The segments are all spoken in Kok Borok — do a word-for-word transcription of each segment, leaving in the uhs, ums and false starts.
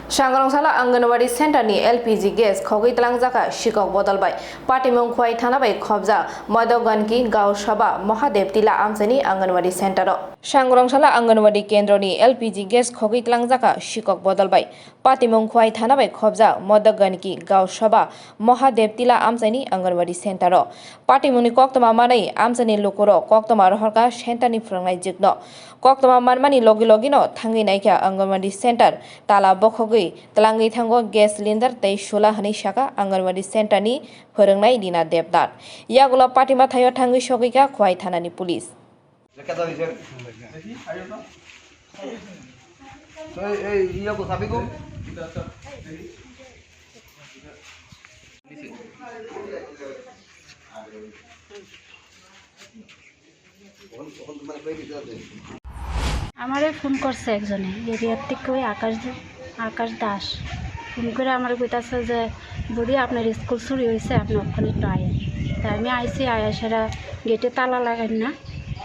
Sangwrwngsala Anganwadi Center ni L P G gas khogwi twlangjakha sikok bodol bai. Patimung Khwai thana bai khobjak Madhogandki Gaon Sabha Mahadev Tila amchaini Anganwadi Center o. Sangwrwngsala Anganwadi Kendro ni L P G gas khogwi twlangjakha sikok bodol bai. Patimung Khwai thana bai khobjak Madhogandki Gaon Sabha Mahadev Tila amchaini Anganwadi Center o. Patimungni koktwma manwi amchaini lukurok koktwma rohorkha center ni phwrwngnai jwkno. Koktwma manmani logi logino thangwi naikha Anganwadi Center tala bokhogwi twlangwi thango gas cylinder tei sula hwnwi sakha Anganwadi Center ni phwrwngnai Rina Debnath. Yagulo patima thaio thangwi sogwikha Khwai thanani police. আমারে ফোন করছে একজনে, এরিয়ার থেকে ওই আকাশ, আকাশ দাস। ফোন করে আমারে কইতাছে যে, "বৌদি, আপনার স্কুল চুরি হয়েছে, আপনি ওখানে একটু আয়েন।" তা আমি আইছি, আয়া সেরা গেটে তালা লাগাই না।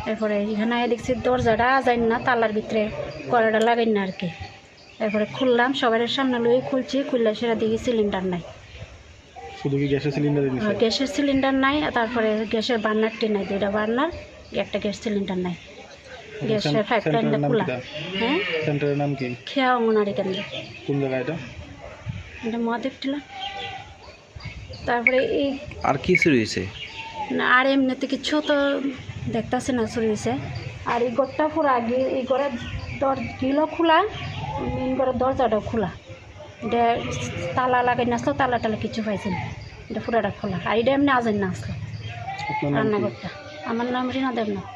এরপরে এখানে আয়া দেখছি দরজাটা আজাইন না, তালার ভিতরে কড়াটা লাগাই না আর কি। এরপরে খুললাম, সবার সামনে লই খুলছি, খুললে সেটা দেখি সিলিন্ডার নাই। শুধু কি গ্যাসের সিলিন্ডার নিছে? হ্যাঁ, গ্যাসের সিলিন্ডার নাই, আর তারপরে গ্যাসের বার্নারটি নাই, দুইটা বার্নার, একটা গ্যাস সিলিন্ডার নাই। আচ্ছা, গ্যাসের সেন-, পাইপ লাইনটা সেন্টারের নাম খোলা। কিতা? হ্যাঁ? সেন্টারের নাম কি? খেয়া অঙ্গনারী কেন্দ্র। কোন জায়গা এটা? এটা মহাদেব টিলা। তারপরে এই আর কি চুরি হয়েছে? না, আর এমনিতে কিছু তো দেখতাছি না চুরি হয়েছে। আর এই ঘরটা পুরো আগে, এই ঘরের দর-, গ্রিলও খোলা, মেইন ঘরের দরজাটাও খোলা। এটা তালা লাগাই না আসলো, তালা টালা কিছু পাইছে না। এটা পুরাটা খোলা। আর এটা এমনি আজান না আসলো। আপনার নাম কি? রান্নাঘরটা। আমার নাম রিনা দেবনাথ।